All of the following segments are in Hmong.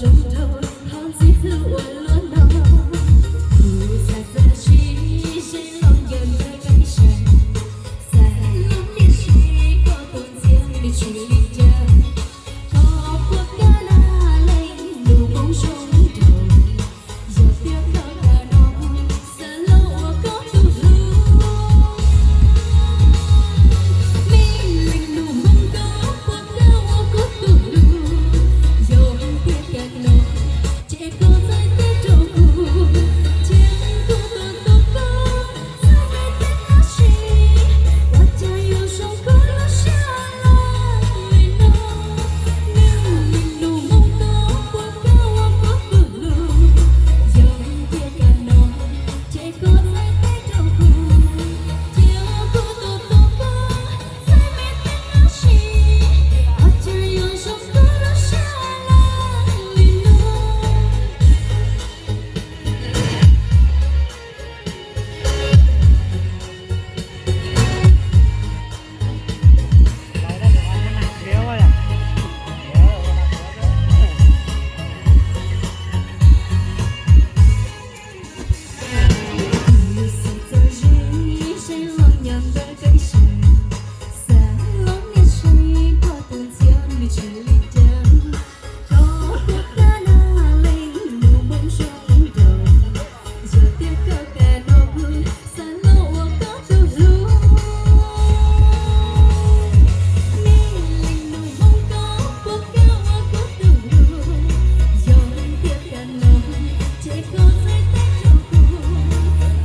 Zoo nraug ho ntxim hlub ua luaj no, kuv xav txawj siv zeeg los ncaws npawg Keeb Saim, xav los niam seb koj tus ntxhiab nws tshwm li cas. Koj puas kam na leej nus Hmoob zoo nraug, yog tias koj kam no, xav los ua koj tus hlub. Me leej nus Hmoob, koj puas kam ua kuv tus hlub? Yog tias kam no, ces koj txhais tes rau kuv, cia kuv tuav tuav koj, txhais me tes dab tsi, ua cas yuav zoo koj lub siab loj li no. Me leej nus Hmoob, koj puas kam ua kuv tus hlub? Yog tias kam no, ces koj txhais tes rau kuv, cia kuv tuav tuav koj, txhais me tes dab tsi, ua cas yuav zoo koj lub siab loj li no. Xav los niam seb koj tus ntxhiab nws tshwm li cas. Koj puas kam na leej nus Hmoob zoo nraug, yog tias koj kam no, kuv xav los ua koj tus hlub. Me leej nus Hmoob, koj puas kam ua kuv tus hlub? Yog tias kam no, ces koj txhais tes rau kuv,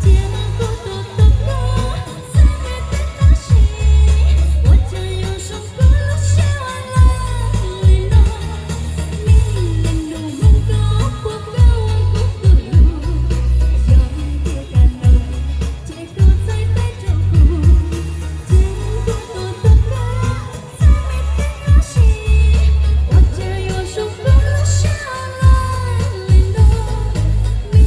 cia kuv tuav tuav koj, txhais me tes dab tsi, ua cas yuav zoo koj lub siab loj li no. Me leej nus Hmoob, koj puas kam ua kuv tus hlub? Yog tias kam no, ces koj txhais tes rau kuv, cia kuv tuav tuav koj, txhais me tes dab tsi, ua cas yuav zoo koj lub siab loj li no. Me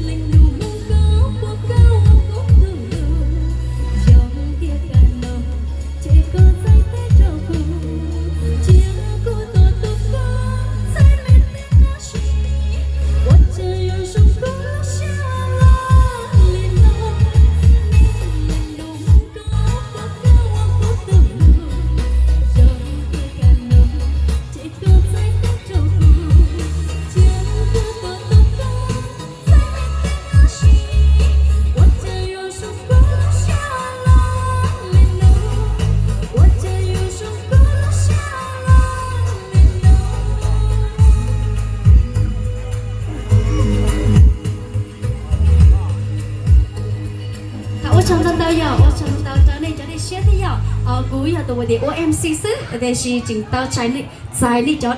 leej nus Hmoob, koj puas kam ua kuv tus hlub? Yog tias kam no, ces koj txhais tes rau kuv, cia kuv tuav tuav koj, txhais me tes dab tsi, ua cas yuav zoo koj lub siab loj li no. Me leej nus Hmoob, koj puas kam ua kuv tus hlub? Yog tias kam no, ces koj txhais tes rau kuv, cia kuv tuav tuav koj, txhais me tes dab tsi, ua cas yuav zoo koj lub siab loj li no, ua cas yuav zoo koj lub siab loj li no. Ua tsaug ntau ntau yog, ua tsaug ntau ntau rau nej cov dej siab thiab yog, kuv yog tus ua tias ua M C xwb tiam sis tseem tau txais nej cov